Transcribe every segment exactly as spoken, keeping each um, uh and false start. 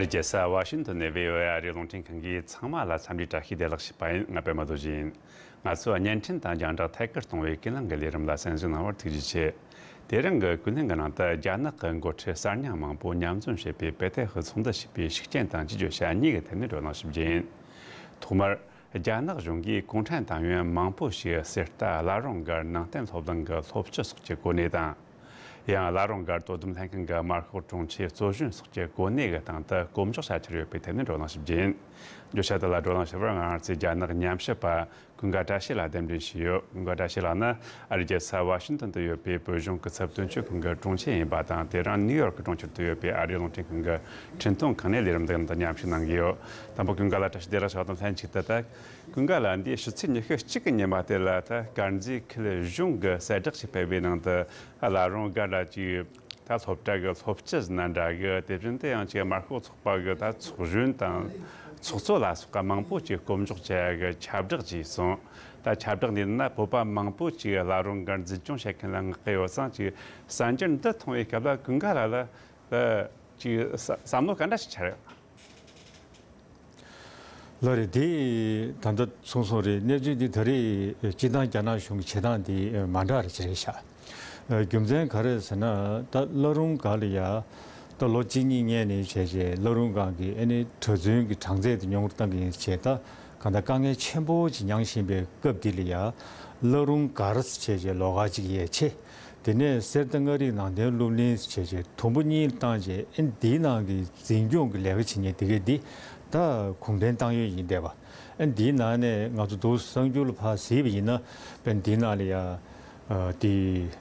རྒྱལ་ས་ཝ་ཤིང་ཏོན་ནས་བྷི་ཨོ་ཨེ་ཨ་རིའི་རླུང་འཕྲིན་ཁང་གིས་ཚང་མ་ལ་འཚམས་འདྲི་བཀྲ་ཤིས་བདེ་ལེགས་ཞུས་པ་ཡིན། ང་པད་མ་རྡོ་རྗེ་ཡིན། ང་ཚོས་བརྙན་འཕྲིན་དང་རྒྱང་བསྒྲགས་ཐད་ཀར་གཏོང་བའི་ཀུན་གླེང་གི་ལས་རིམ་ལ་གསན་གཟིགས་གནང་བར་ཐུགས་རྗེ་ཆེ། དེ་རིང་གི་ཀུན་གླེང་གི་ནང་དུ་རྒྱ་ནག་གི་འགོ་ཁྲིད་གསར་རྙིང་མང་པོ་མཉམ་འཛོམས་བྱེད་པའི་པེ་ཏེ་ཧི་ཚོགས་འདུ་ཞེས་པའི་ཤུགས་རྐྱེན་དང་བཅོས་བསྒྱུར་བྱ་གཉིས་ཀྱི་ཐད་ནས་བགྲོ་གླེང་ཞིབ་རྒྱས་ཡིན། ཐོག་མར། རྒྱ་ནག་གཞུང་གིས་གུང་ཁྲན་ཏང་ཡོན་མང་པོ་ཞིག་གསེར་རྟ་བླ་རུང་སྒར་ནང་བསྟན་སློབ་གླིང་གི་སློབ་སྤྱི་སོགས་ཀྱི་གོ་གནས་དང་། ཡང་བླ་རུང་སྒར་དོ་དམ་ལྷན་ཁང་གི་དམར་ཤོག་དྲུང་ཆེ་གཙོ་གཞོན་སོགས་ཀྱི་གོ་གནས་ཀྱི་སྟེང་དུ་སྐོམ་འཇོག་བྱ་འཆར་ཡོད་པའི་ཐད་ནས་བགྲོ་གླེང་ཞིབ་རྒྱས་ཡིན། བརྗོད་བྱ་དེ་ལ་བགྲོ་གླེང་ཞུ་བར་ང་རང་ཚོའི་རྒྱ་ནག་ཉམས་ཞིབ་པ་ཀུན་དགའ་བཀྲ་ཤིས་ལགས་གདན་འདྲེན་ཞུས་ཡོད། ཀུན་དགའ་བཀྲ་ཤིས་ལགས་ནི་ཨ་རིའི་རྒྱལ་ས་ཝ་ཤིང་ཏོན་དུ་ཡོད་པའི་བོད་གཞུང་སྐུ་ཚབ་དོན་གཅོད་ཁང་གི་དྲུང་ཆེ་ཡིན་པ་དང་། དེ་རིང་ནིའུ་ཡོག་གི་གྲོང་ཁྱེར་དུ་ཡོད་པའི་ཨ་རིའི་རླུང་འཕྲིན་ཁང་གི་འཕྲིན་གཏོང་ཁང་ནས་ལས་རིམ་འདི་ནང་དུ་མཉམ་ཞུགས་གནང་གི་ཡོད། དང་པོ་ཀུན་དགའ་ལགས་བཀྲ་ཤིས་བདེ་ལེགས་ཞུ་བ་དང་ལྷན་ཅིག་ཏུ། ད་ཀུན་དགའ་ལགས་འདིའི་ཕྱི་ཚེས་ཉི་ཤུ་གཅིག་གི་ཉི་མ་དེ་ལ་ད་དཀར་མཛེས་ཁུལ་གཞུང་གི་གསལ་བསྒྲགས་ཤིག་སྤེལ་བའི་ནང་དུ། ཨ། བླ་རུང་སྒར་ལ་ཅིག་ད་སློབ་གྲྭ་གི་སློབ་སྤྱི་ཟིན་ན་འདྲ་གི། དེ་བཞིན་དུ་ཡང་ཅིག་དམར་ཤོག་ཚོགས་པ་གི་ད་ཚོགས་གཞོན་དང་ཚོགས་གཙོ་ལ་སོགས་པ་མང་པོ་ཅིག་སྐོམ་འཇོག་བྱ་ཡ་གི་ཁྱབ་བསྒྲགས་ཅིག་སོང་། ད་ཁྱབ་བསྒྲགས་འདི་ན་བོད་པ་མང་པོ་ཅིག་བླ་རུང་སྒར་འཛིན་སྐྱོང་བྱེད་མཁན་ལ་བསྔགས་བསྐུལ་ཡོད་ཙང་། ཅིག་གསར་འགྱུར་འདི་མཐོང་བའི་སྐབས་ལ་ཀུན་དགའ་ལགས་ལ་ཅིག་བསམ་བློ་ག་འདྲ་ཞིག་འཆར་ཡོད། ལགས་རེད། དེ་ད་ལྟ་གསུངས་སོང་རེད། གནས་ཚུལ་འདི་ད་རེས་སྤྱི་བཏང་རྒྱ་ནག་གཞུང་གི་བྱེད་སྟངས་འདི་མ་འདྲ་རེ་ཅིག་རེད་ཤག། རྒྱུ་མཚན་ག་རེ་ཟེར་ན། ད་བླ་རུང་སྒར་ལ་ཡ་ད་ལོ་གཅིག་གཉིས་སྔོན་ནས་བྱས་རྗེས་བླ་རུང་སྒར་གྱི་ཨ་ནི་གྲྭ་བཙུན་གྱི་གྲངས་ཚད་དེ་ཉུང་རུ་བཏང་གི་ཡིན་ཟེར་བྱས། ད་གང་ལྟར་དཀའ་ངལ་ཆེན་པོ་ཅིག་མྱངས་བཞིན་པའི་སྐབས་འདི་ལ་ཡ། བླ་རུང་སྒར་ཟེར་བྱས་རྗེས་ལོགས་ཀ་ཅིག་ཡས་ཆེ། དེ་ནས་གསེར་རྟ་མངའ་རིས་ནང་བསྟན་སློབ་གླིང་ཟེར་བྱས་རྗེས་དུམ་བུ་གཉིས་བཏང་རྗེས། ཨ་ནི་འདིའི་ནང་གི་འཛིན་སྐྱོང་གི་ལས་ཀ་བྱེད་མཁན་དེ་གས་འདི་ད་གུང་ཁྲན་ཏང་ཡོན་ཡིན་བསྡད་པ། ཨ་ནི་འདིའི་ནང་ནས་ང་ཚོ་འདུག་གསར་འགྱུར་ལ་ཕར་གཟིགས་པ་ཡིན་ན། དཔེར་ན་འདིའི་ནང་ལ་ཡ་ཨ་དེ་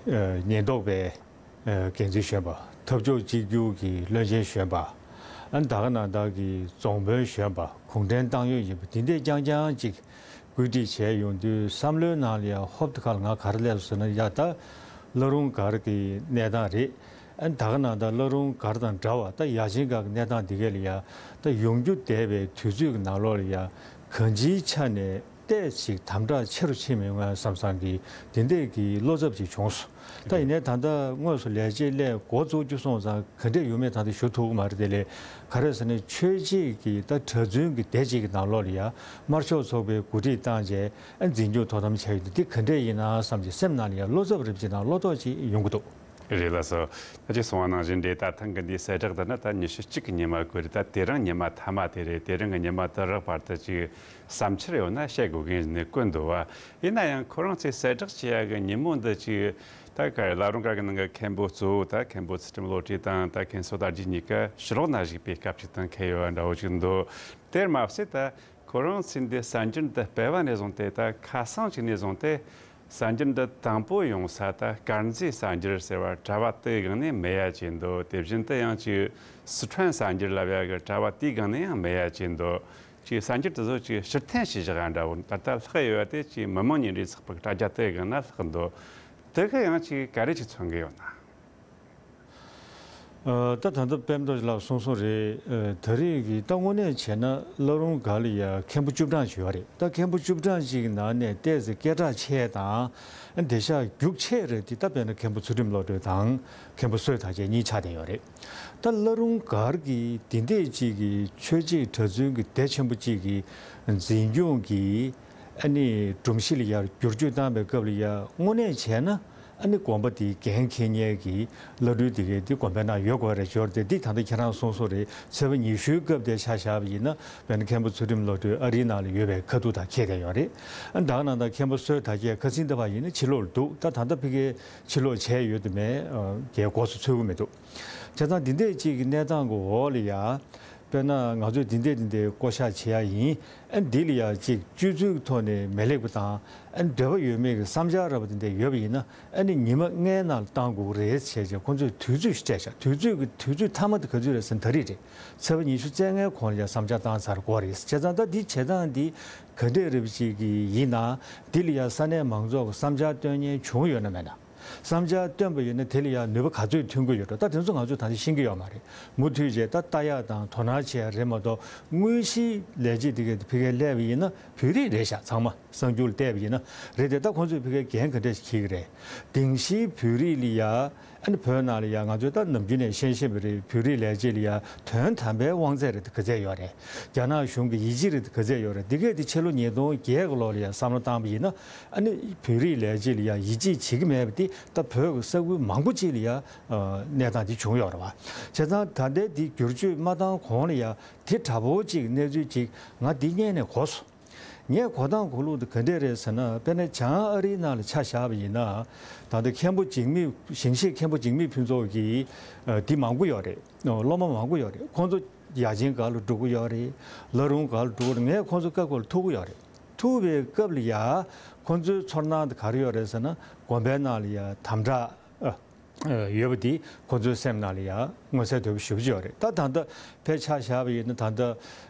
ཨ་ཉེན་རྟོག་པའི་ཨ་འགན་འཛིན་གཞོན་པ། འཐབ་ཕྱོགས་གཅིག་གྱུར་གྱི་བློན་ཆེན་གཞོན་པ། ཨ་ནི་ད་ག་ནང་བཞིན་གྱི་རྫོང་དཔོན་གཞོན་པ། གུང་ཁྲན་ཏང་ཡོན་ཡིན་པ་འདི་འདྲས་རྐྱང་རྐྱང་ཅིག་བཀོད་སྒྲིག་བྱས་ཡོང་དུས། བསམ་བློའི་ནང་ལ་ཡ་ཧོབ་ཏེ་ཁ་ལ་ང་ག་རེ་སླེབས་ཟེར་ན། ཡ་ད་བླ་རུང་སྒར་གྱི་གནས་སྟངས་རེད། ཨ་ནི་ད་ག་ནང་བཞིན་བླ་རུང་སྒར་དང་འདྲ་བ་ད་ཡ་ཆེན་སྒར་གྱི་གནས་སྟངས་འདི་གས་ལ་ཡ། ད་ཡོང་རྒྱུ་བསྡད་པའི་དུས་ཚོད་ཀྱི་ནང་ལོགས་ལ་ཡ་གང་ཅིའི་ཆ་ནས་ཏོག་ཙམ་དམ་དྲག་ཆེ་རུ་ཕྱིན་མི་འོང་བསམ་བསམ་གྱི་དེ་འདྲས་ཀྱི་བློ་འཚབ་ཅིག་བྱུང་སོང་། ད་ཡིན་ནའི་ད་ལྟ་དངོས་སུ་ལས་བྱེད་སླེབས་འགོ་བཙུགས་རྒྱུ་སོང་ཙང་ག་འདྲས་ཡོང་མིན་ད་ལྟ་ཞུ་ཐུབ་ཀྱི་མ་རེད། དེ་ལས་ག་རེ་ཟེར་ན། ཆོས་བྱེད་ཀྱི་ད་གྲྭ་བཙུན་གྱི་སྡེ་གཅིག་གི་ནང་ལོགས་ལ་ཡ་དམར་ཤོག་ཚོགས་པས་གོ་སྒྲིག་བཏང་རྗེས་ཨ་འཛིན་སྐྱོང་དོ་དམ་བྱས་ཡོད་དུས། འདི་ག་འདྲས་ཡིན་ན་བསམ་གྱི་སེམས་ནང་ལ་ཡ་བློ་འཚབ་རིམ་གྱིས་ནང་བློ་ཐོག་ཅིག་ཡོང་གི་འདུག། རེད། ལགས་སོ། ད་ཅི་གསུངས་པ་ནང་བཞིན་རེད། ད་ཐེངས་འདིའི་གསལ་བསྒྲགས་འདི་ནི་ད་ཉི་ཤུ་གཅིག་གི་ཉི་མ་དགོས་རེད། ད་དེ་རིང་ཉི་མ་མཐའ་མ་དེ་རེད། དེ་རིང་གི་ཉི་མ་དེ་རག་བར་དུ་ཅིག་བསམ་འཆར་ཡོད་ན་བཤད་དགོས་མཁན་ཞིག་ནི་དཀོན་འདུག་བ། ཡིན་ན་ཡང་ཁོ་རང་ཚོས་གསལ་བསྒྲགས་བྱེད་ཡ་གི་ཉིན་མོ་འདི་ཅིག་ད་ག་རེ། བླ་རུང་སྒར་གྱི་ནང་གི་མཁན་པོ་གཙོ་བོ་ད་མཁན་པོ་ཚུལ་ཁྲིམས་བློ་གྲོས་དང་ད་མཁན་ཟུར་དར་རྒྱས་གཉིས་ཀ་ཕྱི་ལོགས་ན་བཞུགས་པའི་སྐབས་ཅིག་དང་འཁེལ་ཡོད་པ་འདྲ་བོ་ཅིག་འདུག། དེར་མ་ཟད་ད་ཁོ་རང་ཚོས་འདི་གསར་འགྱུར་འདི་སྤེལ་བ་ནས་བཟུང་སྟེ། ད་ཁ་སང་ཅིག་ནས་བཟུང་སྟེ་གསར་འགྱུར་འདི་དང་པོ་ཡོང་ས་ད་དཀར་མཛེས་གསར་འགྱུར་ཟེར་བ་དྲ་བ་དེའི་སྒང་ནས་མེད་ཡ་ཅིག་འདུག། དེ་བཞིན་དུ་ཡང་ཅིག་སི་ཁྲོན་གསར་འགྱུར་ལབ་ཡ་གི་དྲ་བ་དེའི་སྒང་ནས་ཡང་མེད་ཡ་ཅིག་འདུག། ཅིག་གསར་འགྱུར་དེ་ཚོ་ཅིག་ཕྱིར་འཐེན་བྱས་བཞག་ཡ་འདྲ་བོ། ད་ལྟ་ལྷག་ཡོད་པ་དེ་ཅིག་མི་དམངས་ཉིན་རེའི་ཚགས་པར་དྲ་རྒྱ་དེའི་སྒང་ན་ལྷག་འདུག། དེ་ག་ཡང་ཅིག་ག་རེ་ཅིག་མཚོན་གི་ཡོད་ན། ཨ། ད་ད་ལྟ་པད་མ་རྡོ་རྗེ་ལགས་གསུངས་སོང་རེད། ཨ། ད་རེས་ཀྱི་ད་དངོས་གནས་བྱས་ན་བླ་རུང་སྒར་ལ་ཡ་མཁན་པོ་བཅུ་གྲངས་ཅིག་ཡོད་རེད། ད་མཁན་པོ་བཅུ་གྲངས་ཅིག་གི་ནང་ནས་ཏོག་ཙམ་སྐད་གྲགས་ཆེ་དང་། ཨ། དེང་སང་རྒྱུགས་ཆེ་རེད་དེ་ད་དཔེར་ན་མཁན་པོ་ཚུལ་ཁྲིམས་བློ་གྲོས་དང་མཁན་པོ་བསོད་དར་རྒྱས་གཉིས་ཆགས་བསྡད་ཡོད་རེད། ད་བླ་རུང་སྒར་གྱི་འདི་འདྲས་ཅིག་གི་ཆོས་བྱེད་གྲྭ་བཙུན་གྱི་སྡེ་ཆེན་པོ་ཅིག་གི་འཛིན་སྐྱོང་གི་ཨ་ནི་སྒྲོམ་གཞི་ལ་ཡར་བསྒྱུར་བཅོས་བཏང་བའི་སྐབས་ལ་ཡ་དངོས་གནས་བྱས་ན། ཨ་ནི་དགོན་པ་དེའི་འགན་འཁྱེར་མཁན་གྱི་བླ་སྤྲུལ་དེ་གས་དེ་དགོན་པའི་ནང་ཡོད་དགོས་རེད་འབྱོར་ཏེ། འདི་ད་ལྟ་ཁྱེད་རང་གསུངས་སོང་རེད། ཚེས་པ་ཉི་ཤུའི་སྐབས་དེ་ཆ་བཞག་པ་ཡིན་ན། དཔེར་ན་མཁན་པོ་ཚུལ་ཁྲིམས་བློ་གྲོས་ཨ་རིའི་ནང་ལ་ཡོད་པའི་ཁ་ཐུག་དང་འཁེལ་བསྡད་ཡོད་རེད། ཨ། ད་ག་ནང་ལྟར་མཁན་པོ་བསོད་དར་རྒྱས་ཁ་སང་འདི་བར་ཡིན་ན་ཕྱིར་ལོག་ལ་འདུག། ད་ད་ལྟ་ཕ་གིར་ཕྱིར་ལོག་བྱས་ཡོད་དུ་མེད། ཨ། རྒྱའི་སྒོ་སུ་འཚོལ་གི་མི་འདུག། བྱས་ཙང་འདི་འདྲས་ཅིག་གི་གནས་སྟངས་ཀྱི་འོག་ལ་ཡ། དཔེར་ན་ང་ཚོས་འདི་འདྲས་འདི་འདྲས་བསྐོ་བཞག་བྱེད་ཡ་ཡིན། ཨ། འདི་ལ་ཡ་ཅིག་སྤྱོད་ཚུལ་གྱི་ཐོག་ནས་མི་ལེགས་པ་དང་། ཨ། འདོད་པ་ཡོད་མེད་ཀྱི་བསམ་འཆར་འདྲ་པོ་འདི་འདྲས་ཡོད་པ་ཡིན་ན། ཨ་ནི་ཉི་མ་ལྔའི་ནང་ལ་བཏང་དགོས་ཀྱི་རེད་ཟེར་བྱས་ཁོང་ཚོས་དུས་ཚོད་ཞིག་སྤྲད་བཞག། དུས་ཚོད་ཀྱི་དུས་ཚོད་མཐའ་མ་དེ་ག་ཚོད་རེད་ཟེར་ན་ད་རེས་རེད། ཚེས་པ་ཉི་ཤུ་རྩ་ལྔའི་གོང་ལ་ཡ་བསམ་འཆར་བཏང་ཚར་དགོས་རེད། བྱས་ཙང་ད་འདི་བྱེད་སྟངས་འདི་ག་འདྲས་རེད་པ་ཅིག་གི་ཡིན་ན། འདི་ལ་ཡ་ས་གནས་མང་ཚོགས་ཀྱི་བསམ་འཆར་བཏོན་མཁན་བྱུང་ཡོད་ན་མེད་ན། བསམ་འཆར་བཏོན་པ་ཡིན་ན་དེ་ལ་ཡང་ནུས་པ་ག་ཚོད་ཐོན་གྱི་ཡོད་འགྲོ། ད་དེ་ཚོ་ང་ཚོས་ད་ལྟ་ཤེས་ཀྱི་ཡོད་མ་རེད། མུ་མཐུད་བྱས་ད་ལྟ་ཡག་དང་དོ་སྣང་བྱེད་ཡག་རེད་མ་གཏོགས། དངོས་གཞིའི་ལས་བྱེད་དེ་གའི་ཕ་གིར་སླེབས་པ་ཡིན་ན་བོད་རིགས་རེད་ཤག། ཚང་མ་གསར་འགྱུར་ལ་བལྟས་པ་ཡིན་ན་རེད་དེ། ད་ཁོང་ཚོས་ཕ་གིར་འགན་ག་འདྲ་ཞིག་འཁྱེར་གྱི་རེད། དེང་ཕྱིན་བོད་རིགས་ལ་ཡ་ ཨ་ནི་བོད་ནང་ལ་ཡ་ང་ཚོས་ད་ནམ་རྒྱུན་ནས་ཤེས་བཞིན་པ་རེད། བོད་རིགས་ལས་བྱེད་ལ་ཡ་དོན་དམ་པའི་དབང་ཚད་རེད་ག་ཚད་ཡོད་རེད། རྒྱ་ནག་གཞུང་གི་ཡིད་ཆེས་རེད་ག་ཚད་ཡོད་རེད། འདི་གས་དེ་ཕྱི་ལོ་ཉིས་སྟོང་བརྒྱད་གི་ལོ་ལ་ཡ་བསམ་བློ་བཏང་པ་ཡིན་ན། ཨ་ནི་བོད་རིགས་ལས་བྱེད་ལ་ཡ་ཡིད་ཆེས་བྱེད་ཀྱི་མེད་པ་དེ་ད་བོད་ཀྱི་ས་ཁུལ་མང་པོ་ཅིག་ལ་ཡ་གནས་སྟངས་དེ་བྱུང་ཡོད་རེད་བ། བྱས་ཙང་ད་ལྟའི་དེ་བསྒྱུར་བཅོས་མ་བཏང་གོང་ལ་ཡ་དེ་འདྲ་པོ་ཅིག་གནས་ཚུལ་ཅིག་ང་འདི་སྔོན་ནས་གོ་སོང་། ངས་གོ་སྟངས་གོ་ལུགས་དེ་ག་འདྲས་རེད་ཟེར་ན། དཔེར་ན་བྱང་ཨ་རིའི་ནང་ལ་ཆ་བཞག་པ་ཡིན་ན། ད་ལྟ་མཁན་པོ་འཇིགས་མེད། ཞིང་གཤེགས་མཁན་པོ་འཇིགས་མེད་ཕུན་ཚོགས་ཀྱི་ཨ་འདི་མང་པོ་ཡོད་རེད། སློབ་མ་མང་པོ་ཡོད་རེད། ཁོང་ཚོ་ཡ་ཆེན་སྒར་ལ་འགྲོ་གི་ཡོད་རེད། བླ་རུང་སྒར་ལ་འགྲོ་གི་ཡོད་རེད། ངས་ཁོང་ཚོ་སྐབས་སྐབས་ལ་ཐུག་གི་ཡོད་རེད། ཐུག་པའི་སྐབས་ལ་ཡ་ཁོང་ཚོའི་ཚོར་སྣང་དེ་ག་རེ་ཡོད་རེད་ཟེར་ན། དགོན་པའི་ནང་ལ་ཡ་དམ་དྲག་ཨ། ཡོད་པ་དེ་ཁོ་ཚོའི་སེམས་ནང་ལ་ཡང་མངོན་གསལ་དོད་པོ་ཞེ་པོ་ཅིག་ཡོད་རེད། ད་ད་ལྟ་ཕལ་ཆེར་བཞག་པ་ཡིན་ན། ད་ལྟ་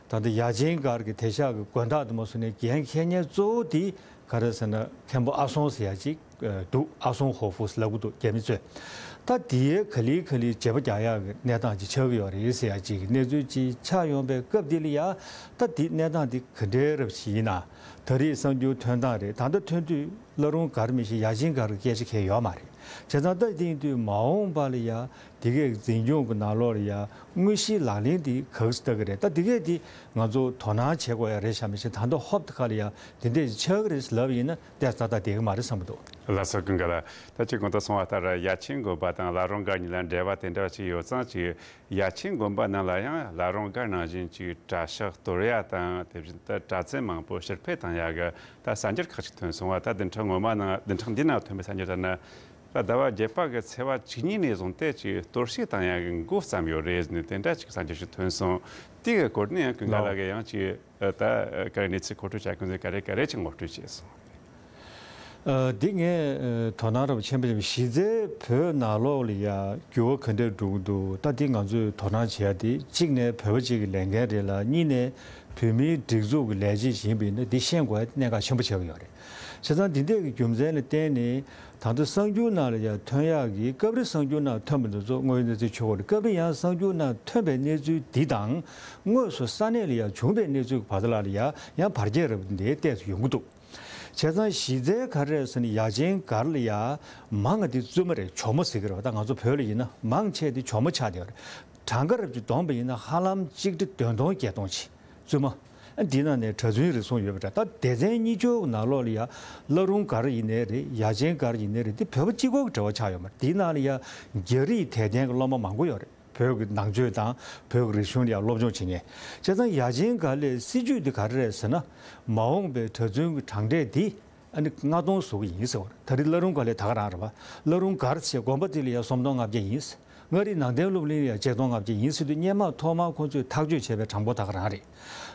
ད་ལྟ་ཡ་ཆེན་སྒར་གྱི་དེང་སང་གི་དགོན་བདག་དུ་མ་སོང་ནས་འགན་འཁྱེར་མཁན་གཙོ་བོ་དེ་ག་རེ་ཟེར་ན། མཁན་པོ་ཨ་སོང་ཟེར་ཡ་ཅིག་འདུག་ཨ་སོང་ཧོ་ཧྥུ་ཟེར་ལབ་ཀྱི་འདུག་རྒྱ་མི་ཚོས། ད་དེའི་ག་ལེ་ག་ལེ་བྱེད་པ་རྒྱག་ཡག་གི་གནས་སྟངས་ཅིག་ཆགས་ཀྱི་ཡོད་རེད་ཟེར་ཡ་ཅིག་གི་གནས་ཚུལ་ཅིག་ཆགས་ཡོང་པའི་སྐབས་འདི་ལ་ཡ། ད་དེ་གནས་སྟངས་འདི་ག་འདྲའི་རབ་ཞིག་ཡིན་ན། ད་རེས་གསར་འགྱུར་ཐོན་སྟངས་རེད། ད་ལྟ་ཐོན་དུས། བླ་རུང་སྒར་མི་ཤེས། ཡ་ཆེན་སྒར་གྱི་སྐད་ཆ་གང་ཡང་ཡོད་མ་རེད། བྱས་ཙང་ད་དེ་ཡིན་དུས་མ་འོངས་པ་ལ་ཡ་དེ་གའི་འཛིན་སྐྱོང་གི་ནང་ལོགས་ལ་ཡ་དངོས་གཞིའི་ལག་ལེན་དེ་ག་ཚོད་ལྟ་གི་རེད། ད་དེ་གས་དེ་ང་ཚོ་དོ་སྣང་བྱེད་དགོས་ཡ་རེད་ཤག་མི་ཤེས། ད་ལྟ་ཧོབ་ཏེ་ཁ་ལ་ཡ་དེ་འདྲས་ཆགས་ཀྱི་རེད་ལབ་ཡིན་ན་ཏོག་ཙམ་ཏག་ཏག་བསྡད་ཀྱི་མ་རེད་བསམ་གྱི་འདུག་ལགས་སོ། ཀུན་དགའ་ལགས། ད་ཅིག་གོང་དུ་གསུངས་པ་ལྟར་ཡ་ཆེན་དགོན་པ་དང་བླ་རུང་སྒར་གཉིས་ལ་འབྲེལ་བ་དེ་འདྲ་ཅིག་ཡོད་ཙང་ཅིག་ཡ་ཆེན་དགོན་པ་ནང་ལ་ཡང་བླ་རུང་སྒར་ནང་བཞིན་གྱི་གྲྭ་ཤག་གཏོར་ཡ་དང་། དེ་བཞིན་དུ་གྲྭ་བཙུན་མང་པོ་ཕྱིར་འཕུད་བཏང་ཡ་གི་ད་གསར་འགྱུར་ཁག་ཅིག་ཐོན་སོང་བ། ད་བདུན་ཕྲག་སྔོན་མ་ནང་། བདུན་ཕྲག་འདི་ནང་ཐོན་པའི་གསར་འགྱུར་ལྟར་ན། ད་ཟླ་བ་བརྒྱད་པ་གི་ཚེས་པ་བཅུ་གཉིས་ནས་བཟུང་སྟེ་ཅིག་གཏོར་བཤིག་བཏང་ཡ་གི་འགོ་བརྩམས་ཡོད་རེད་ཟེར་ནས་དེ་འདྲ་ཅིག་གསར་འགྱུར་ཞིག་ཐོན་སོང་། དེ་གི་སྐོར་ནས་ཡང་ཀུན་དགའ་ལགས་ཀྱིས་ཡང་ཅིག་ད་ག་རེ་གནས་ཚུལ་མཁོ་སྤྲོད་བྱ་མཁན་ཚོས་ག་རེ་ག་རེ་ཅིག་ངོ་སྤྲོད་བྱས་སོང་། ཨ། འདི་ངས་ཨ་དོ་སྣང་རབ་ཆེན་པོ་བྱས། གཞི་རྩའི་བོད་ནང་ལོགས་ལ་ཡ་འགྱུར་བ་ག་འདྲ་འགྲོ་གི་འདུག་ད་འདི་ང་ཚོས་དོ་སྣང་བྱེད་ཡ་དེ། གཅིག་ནས་བོད་པ་གཅིག་གི་ལས་འགན་རེད་ལ། གཉིས་ནས་བོད་མིའི་སྒྲིག་འཛུགས་ཀྱི་ལས་བྱེད་ཅིག་ཡིན་པ་ཡིན་ན་འདི་ཤེས་དགོས་ཡ་གནད་འགག་ཆེན་པོ་ཆགས་ཀྱི་ཡོད་རེད། བྱས་ཙང་འདི་འདྲས་ཀྱི་རྒྱུ་མཚན་ལ་བརྟེན་ནས་ད་ལྟ་གསར་འགྱུར་ནང་ལ་ཡ་ཐོན་ཡག་གི། སྐབས་རེ་གསར་འགྱུར་ནང་ཐོན་པ་འདི་ཚོ་དངོས་ཡོད་གནས་ཚུལ་ཆགས་ཀྱི་ཡོད་རེད། སྐབས་རེ་ཡང་གསར་འགྱུར་ནང་ཐོན་པའི་གནས་ཚུལ་འདི་དང་དངོས་སུ་ས་གནས་ལ་ཡ་བྱུང་བའི་གནས་ཚུལ་གྱི་བར་དུ་ལ་ཡ་ཡང་བར་ཁྱད་རབ་འདི་ཏོག་ཙམ་ཡོང་གི་འདུག་བྱས་ཙང་གཞི་རྩའི་ག་རེ་རེད་ཟེར་ན། ཡ་ཆེན་སྒར་ལ་ཡ་མང་ང་དེ་བཙུན་མ་རེད། ཇོ་མོ་ཟེར་གི་རེད་བ། ད་ང་ཚོ་བོད་ལ་ཡིན་ན་མང་ཆེ་དེ་ཇོ་མོ་ཆགས་བསྡད་ཡོད་རེད། གྲངས་ཀ་རབ་ཅིག་བསྡོམས་པ་ཡིན་ན་ཧ་ལམ་གཅིག་ཁྲི་བདུན་སྟོང་བརྒྱད་སྟོང་ཅིག་བཙུན་མ། ཨ། འདི་ནང་ནས་གྲྭ་བཙུན་རེ་ཟུང་ཡོད་པ་འདྲ། ད་སྡེ་ཚན་གཉིས་ཆར་གྱི་ནང་ལོགས་ལ་ཡ་བླ་རུང་སྒར་ཡིན་ནའི་རེད། ཡ་ཆེན་སྒར་ཡིན་ནའི་རེད། འདི་བོད་པ་གཅིག་པོ་གི་འབྲེལ་བ་ཆགས་ཡོད་མ་རེད། འདིའི་ནང་ལ་ཡ་རྒྱ་རིགས་དད་ལྡན་གྱི་སློབ་མ་མང་པོ་ཡོད་རེད། བོད་ཀྱི་ནང་ཆོས་དང་བོད་ཀྱི་རིག་གཞུང་ལ་ཡང་སློབ་སྦྱོང་བྱེད་མཁན། བྱས་ཙང་ཡ་ཆེན་སྒར་ལའི་སྲིད་ཇུས་འདི་ག་རེ་རེད་ཟེར་ན། མ་འོངས་པའི་གྲྭ་བཙུན་གྱི་གྲངས་འདྲེན་འདི་ཨ་ནི་ལྔ་སྟོང་བཟོ་གི་ཡིན་ཟེར་བ་རེད། ད་རེས་བླ་རུང་སྒར་ལའི་ད་ག་རང་རེད་བ། བླ་རུང་སྒར་ཟེར་དགོན་པ་དེ་ལ་ཡང་སུམ་སྟོང་ལྔ་བརྒྱ་ཡིན། མངའ་རིས་ནང་བསྟན་སློབ་གླིང་ལ་ཡང་ཆིག་སྟོང་ལྔ་བརྒྱ་ཡིན་ཟེར་དུས། སྔོན་མ་ཐོག་མར་ཁོང་ཚོས་ཐག་གཅོད་བྱས་པའི་གྲངས་འབོར་ད་ག་རང་རེད།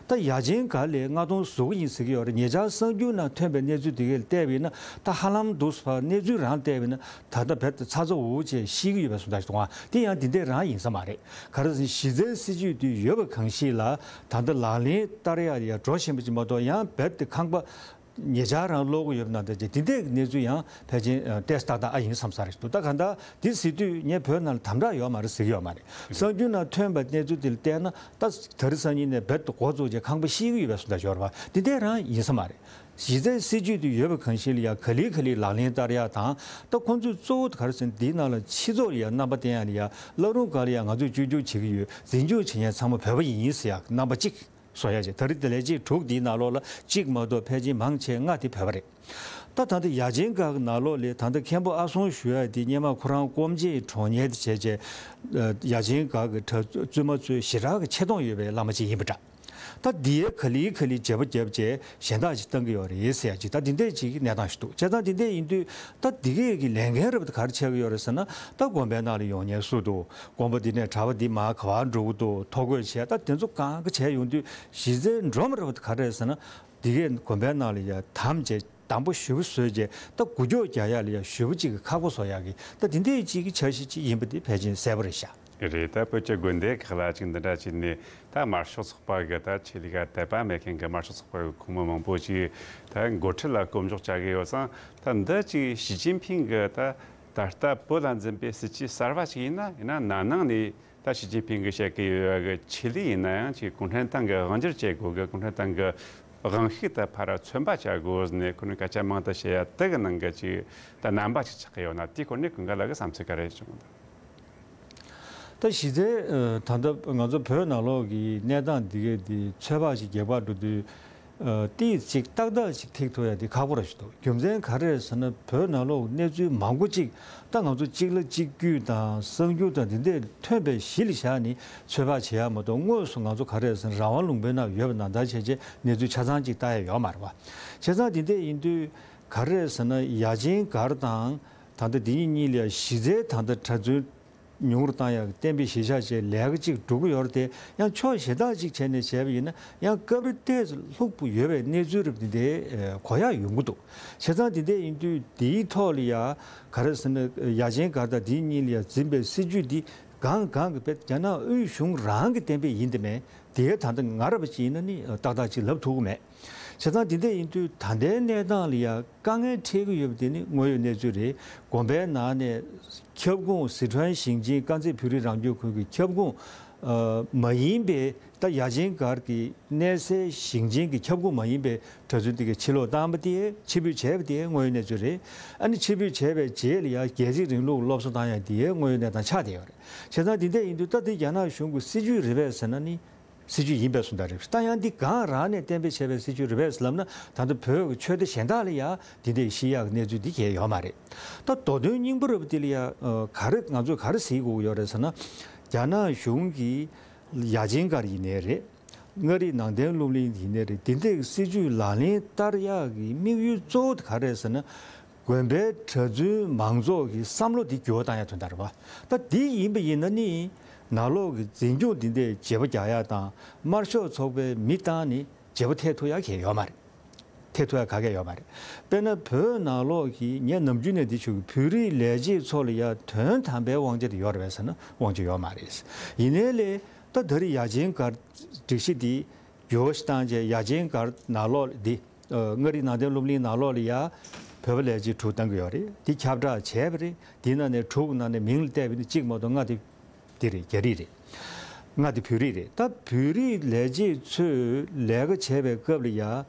ད་ཡ་ཆེན་སྒར་ལའི་ལྔ་སྟོང་བཟོ་གི་ཡིན་ཟེར་གྱི་ཡོད་རེད། ཉེ་ཆར་གསར་འགྱུར་ནང་ཐོན་པའི་གནས་ཚུལ་དེ་གས་བལྟས་པ་ཡིན་ན། ད་ཧ་ལམ་འདུག་སེ་བར་གནས་ཚུལ་རང་བལྟས་པ་ཡིན་ན། ད་ལྟ་རྦད་དེ་ཚ་ཚ་འུར་འུར་བྱས་བཤིག་གི་ཡོད་པའི་བཟོ་ལྟ་ཞིག་འདུག་ཨ། དེ་ཡང་དེ་འདྲས་རང་ཡིན་ས་མ་རེད། ག་རེ་ཟེར་ན་གཞི་རྩའི་སྲིད་ཇུས་དེ་ཡོད་པ་གང་ཞིག་ལ་ད་ལྟ་ལག་ལེན་བསྟར་ཡག་ལ་ཡ་འགྲོ་བཞིན་པ་ཅིག་མ་གཏོགས། ཡང་རྦད་དེ་ཁང་པ་ཉེ་ཆར་རང་སློག་གི་ཡོད་པ་ན། ད་དེ་འདྲས་གནས་ཚུལ་ཡང་ཕལ་ཆེར་ཏོག་ཙམ་ཏག་ཏག་ཨ་ཡིན་བསམ་ས་རེད་འདུག་ད་གང་ལྟར་འདི་ཟེར་དུས་ངས་བོད་ནང་ལ་དམ་དྲག་ཡོད་མ་རེད་ཟེར་གྱི་ཡོད་མ་རེད། གསར་འགྱུར་ནང་ཐོན་པའི་གནས་ཚུལ་དེ་ལ་བལྟས་ན། ད་དེ་རིང་སང་ཉིན་ནས་རྦད་དེ་འགོ་བཙུགས་བྱས་ཁང་པ་བཤིག་གི་ཡོད་པའི་བཟོ་ལྟ་ཞིག་ཡོད་རེད་བ། འདི་འདྲས་རང་ཡིན་ས་མ་རེད། གཞི་རྩའི་སྲིད་ཇུས་དེ་ཡོད་པ་གང་ཞིག་ལ་ཡ་ག་ལེ་ག་ལེ་ལག་ལེན་བསྟར་ཡག་དང་། ད་ཁོང་ཚོས་གཙོ་བོ་ག་རེ་ཟེར་ན། འདིའི་ནང་ལ་སྤྱི་ཚོགས་ལ་ཡ་རྣམ་པ་བསྟན་ཡག་ལ་ཡ། བླ་རུང་སྒར་ལ་ཡ་ང་ཚོས་བཅོས་བསྒྱུར་བྱེད་ཀྱི་ཡོད། འཛིན་སྐྱོང་བྱེད་མཁན་ཚང་མ་བོད་པ་ཡིན་ཟེར་ཡག་རྣམ་པ་གཅིག་བཟོ་ཡག་བྱས། ད་རེས་དེ་ལས་བྱེད་དྲུག་འདིའི་ནང་ལོགས་ལ་གཅིག་མ་གཏོགས་ཕལ་ཆེར་མང་ཆེ་ལྔ་དེ་བོད་པ་རེད། ད་ད་ལྟ་ཡ་ཆེན་སྒར་གྱི་ནང་ལོགས་ལ་ད་ལྟ་མཁན་པོ་ཨ་སོང་ཞུ་ཡག་དེ། སྔོན་མ་ཁོ་རང་ཀོང་ཇོའི་གྲོགས་གཉེར་དེ་བྱས་བྱས། ཡ་ཆེན་སྒར་གྱི་གྲྭ་བཙུན་མ་ཚོའི་ཞེ་དྲག་གི་ཆེ་མཐོང་ཡོད་པའི་བླ་མ་ཅིག་ཡིན་པ་འདྲ། ད་འདིའི་ག་ལེ་ག་ལེ་བརྗེ་པོ་བརྒྱབ་བྱས་གཞན་དག་ཅིག་བཏང་གི་ཡོད་རེད་ཟེར་ཡག་ཅིག་ད་འདི་འདྲས་ཅིག་གི་གནས་སྟངས་ཤིག་འདུག་བྱས་ཙང་འདི་འདྲས་ཡིན་དུས། ད་འདི་གས་ཀྱི་ལས་འགན་རབ་དེ་ག་རེ་ཆགས་ཀྱི་ཡོད་རེད་ཟེར་ན། ད་དགོན་པའི་ནང་ལ་ཡོང་མཁན་སུ་འདུག་དགོན་པ་འདི་ནས་གྲྭ་པ་འདི་མར་ག་པར་འགྲོ་གི་འདུག་ཐོ་འགོད་བྱས། ད་དེ་ཚོ་གང་ག་བྱས་ཡོང་དུས། གཞི་རྩའི་འགྲོ་མི་རབ་དེ་ག་རེ་རེད་ཟེར་ན། འདི་གས་དགོན་པའི་ནང་ལ་ཡ་དམ་བྱས། དམ་པོ་ཞེ་པོ་བཟོས་བྱས། ད་འགུལ་སྐྱོད་རྒྱག་ཡག་ལ་ཡ་ཞེ་པོ་ཅིག་གི་ཁག་པོ་བཟོ་ཡག་གི། ད་དེ་འདྲས་ཅིག་གི་འཆར་གཞི་ཅིག་ཡིན་པ་དེ་ཕལ་ཆེར་གསལ་པོ་རེད་ཤག་རེད། ད་བོད་ཀྱི་དགོན་སྡེ་ཁག་ལ་ཅིག་འདི་འདྲ་བྱས་ནས། ད་དམར་ཤོག་ཚོགས་པ་གི། ད་ཆེད་ལས་ཀ་དད་པ་མེད་མཁན་གྱི་དམར་ཤོག་ཚོགས་པ་གི་ཁོངས་མི་མང་པོ་ཅིག་ད་འགོ་ཁྲིད་ལ་སྐོམ་འཇོག་བྱ་གི་ཡོད་ཙང་། ད་འདི་ཅིག་ཞི་ཅིན་ཕིང་གི་ད་ད་ལྟ་བོད་ལ་འཛིན་པའི་སྲིད་ཇུས་གསར་པ་ཅིག་ཡིན་ན། ཡིན་ན་ནང་ནང་ནས་ད་ཞི་ཅིན་ཕིང་གིས་བཤད་ཀྱི་ཡོད་ཡག་གི་ཆེད་ལས་ཡིན་ན་ཡང་ཅིག་གུང་ཁྲན་ཏང་གི་དབང་སྒྱུར་བྱེད་དགོས་གི། གུང་ཁྲན་ཏང་གི་ དབང་ཤུགས་དང་ཕར་མཚོན་པ་བྱ་དགོས་ནས་ཁོ་ནས་སྐད་ཆ་མང་དུ་བཤད་ཡ་དེ་གི་ནང་གི་ཅིག་ད་རྣམ་པ་ཅིག་ཆགས་ཀྱི་ཡོད་ན། དེའི་སྐོར་ནས་ཀུན་དགའ་ལགས་ཀྱི་བསམ་ཚུལ་ག་རེ་བྱུང་། ད་གཞི་རྩའི་ད་ལྟ་ང་ཚོ་བོད་ནང་ལོགས་ཀྱི་གནས་སྟངས་འདི་གའི་འདི་ཚོད་དཔག་ཅིག་རྒྱག་པར་འགྲོ་དུས། ཏིས་ཅིག་ཏག་ཏག་ཅིག་ཐིག་ཐུབ་ཡ་དེ་ཁག་པོ་ར་ཞིག་འདུག་རྒྱུ་མཚན་ག་རེ་རེད་ཟེར་ན། བོད་ནང་ལོགས་གནས་ཚུལ་མང་པོ་ཅིག་ད་ང་ཚོ་གཅིག་ལ་གཅིག་བརྒྱུད་དང་གསར་འགྱུར་དང་འདི་འདྲས་ཐོན་པའི་གཞི་ལ་བཞག་ནས་ཚོད་དཔག་བྱེད་ཡ་མ་གཏོགས། དངོས་སུ་ང་ཚོ་ག་རེ་རེད་ཟེར་ན། རང་དབང་ལུང་པའི་ནང་ཡོད་པ་ནང་ལྟར་བྱས་རྗེས་གནས་ཚུལ་ཆ་ཚང་ཅིག་ལྟ་ཡ་ཡོད་མ་རེད་པ། བྱས་ཙང་འདི་འདྲས་ཡིན་དུས་ག་རེ་རེད་ཟེར་ན། ཡ་ཆེན་སྒར་དང་ད་ལྟ་འདི་གཉིས་གཉིས་ལ་ཡ་གཞི་རྩའི་ད་ལྟ་གྲྭ་བཙུན་ཉུང་རུ་བཏང་ཡག་གཏན་འབེབས་གཞི་བཞག་བྱས་ལས་ཀ་ཅིག་འགྲོ་གི་ཡོད་རེད་དེ། ཡང་ཕྱོགས་གཞན་དག་ཅིག་བྱས་ནས་བྱས་པ་ཡིན་ན། ཡང་སྐབས་རེ་ཏོག་ཙམ་ལྷུག་པོ་ཡོད་པའི་གནས་ཚུལ་རབ་འདི་འདྲའི་གོ་ཡག་ཡོང་གི་འདུག་བྱས་ཙང་འདི་འདྲ་ཡིན་དུས་འདིའི་ཐོག་ལ་ཡ་ག་རེ་ཟེར་ན། ཡ་ཆེན་སྒར་དང་འདི་གཉིས་ལ་ཡ་འཛིན་པའི་སྲིད་ཇུས་འདི་གང་གང་གི་དཔེ་རྒྱ་ནག་དབུས་གཞུང་རང་གི་གཏན་འབེབས་ཡིན་དེ་མེད་དེ། ད་ལྟ་ང་རབ་ཅིག་ཡིན་ན་ནི་ཏག་ཏག་ཅིག་ལབ་ཐུབ་ཀྱི་མེད། བྱས་ཙང་འདི་འདྲ་ཡིན་དུས་ད་ལྟའི་གནས་སྟངས་ལ་ཡ་དཀའ་ངལ་འཕྲད་ཀྱི་ཡོད་པ་དེ་ནི་དངོས་ཡོད་གནས་ཚུལ་རེད། དགོན་པའི་ནང་ནས་ཁྱབ་ཁོངས་སི་ཁྲོན་ཞིང་ཆེན་དཀར་མཛེས་བོད་རིགས་རང་སྐྱོང་ཁུལ་གྱི་ཁྱབ་ཁོངས་མ་ཡིན་པའི། ད་ཡ་ཆེན་སྒར་གྱི་གནས་སའི་ཞིང་ཆེན་གྱི་ཁྱབ་ཁོངས་མ་ཡིན་པའི་གྲྭ་བཙུན་དེ་གའི་ཕྱིར་ལོག་བཏང་པ་དེ། ཕྱིར་འབུད་བྱས་པ་དེ་དངོས་ཡོད་གནས་ཚུལ་རེད། ཨ་ནི་ཕྱིར་འབུད་བྱས་པའི་རྗེས་ལ་ཡ་རྒྱལ་གཅེས་རིང་ལུགས་སློབ་གསོ་བཏང་ཡ་དེ་དངོས་ཡོད་གནས་སྟངས་ཆགས་བསྡད་ཡོད་རེད། བྱས་ཙང་འདི་འདྲ་ཡིན་དུས་ད་དེ་རྒྱ་ནག་གཞུང་གི་སྲིད་ཇུས་རེད་པས་ཟེར་ན་ནི། སྲིད་ཇུས་ཡིན་པའི་བཟོ་འདྲ་རེད། ད་ཡང་འདི་གང་རང་ནས་གཏན་འབེབས་བྱས་པའི་སྲིད་ཇུས་རེད་པས་ལབ་ན། ད་ལྟ་བོད་ཀྱི་ཆོས་སྡེ་གཞན་དག་ལ་ཡང་འདི་འདྲའི་བཤད་ཡག་གི་གནས་ཚུལ་འདི་གང་ཡང་ཡོད་མ་རེད། ད་མདོ་དོན་སྙིང་པོ་རེད་པ། འདི་ལ་ཡང་ག་རེ་ང་ཚོས་ག་རེ་ཟེར་དགོས་ཀྱི་ཡོད་རེད་ཟེར་ན། རྒྱ་ནག་གཞུང་གིས་ཡ་ཆེན་སྒར་ཡིན་ནའི་རེད། མངའ་རིས་ནང་བསྟན་སློབ་གླིང་ཡིན་ནའི་རེད། འདི་འདྲའི་སྲིད་ཇུས་ལག་ལེན་བསྟར་ཡག་གི་དམིགས་ཡུལ་གཙོ་བོ་དེ་ག་རེ་རེད་ཟེར་ན། དགོན་པའི་གྲྭ་བཙུན་མང་ཚོགས་ཀྱི་བསམ་བློ་འདི་འགྱུར་བ་བཏང་ཡ་དོན་དག་རེད་པ། ད་འདི་ཡིན་པ་ཡིན་ན་ནི། ནང་ལོགས་ཀྱི་འཛིན་སྐྱོང་འདི་འདྲས་བརྗེ་པོ་རྒྱག་ཡ་དང་། དམར་ཤོག་ཚོགས་པའི་མི་བཏང་ནས་བརྗེ་པོ་ཐེབས་ཐུབ་ཡ་གང་ཡང་ཡོད་མ་རེད། ཐེབས་ཐུབ་ཡ་ག་གེ་ཡོད་མ་རེད། དཔེར་ན་བོད་ནང་ལོགས་ཀྱི་ངས་ནམ་རྒྱུན་ནས་འདི་ཞུ་གི། བོད་རིགས་ལས་བྱེད་ཚོ་ལ་ཡ་དོན་དམ་པའི་དབང་ཆ་དེ་ཡོད་རེད་པས་ཟེར་ན། དབང་ཆ་ཡོད་མ་རེད། ཡིན་ནའི་ལས་ད་ད་རེས་ཡ་ཆེན་སྒར་སྒྲིག་གཞི་འདི་འགྱུར་བ་ཞིག་བཏང་བྱས། ཡ་ཆེན་སྒར་ནང་ལོགས་འདི། ཨ། མངའ་རིས་ནང་བསྟན་སློབ་གླིང་ནང་ལོགས་ལ་ཡ་བོད་པ་ལས་བྱེད་དྲུག་བཏང་གི་ཡོད་རེད། འདི་ཁྱབ་བསྒྲགས་བྱས་པ་རེད། འདི་ནང་ནས་དྲུག་གི་ནང་ནས་མིང་ལ་བལྟས་པ་ཡིན་ན་གཅིག་མ་གཏོགས་ལྔ་དེ་འདི་རེད། རྒྱ་རིགས་རེད། ལྔ་དེ་བོད་རིགས་རེད། ད་བོད་རིགས་ལས་བྱེད་ཚོས་ལས་ཀ་བྱས་པའི་སྐབས་ལ་ཡ་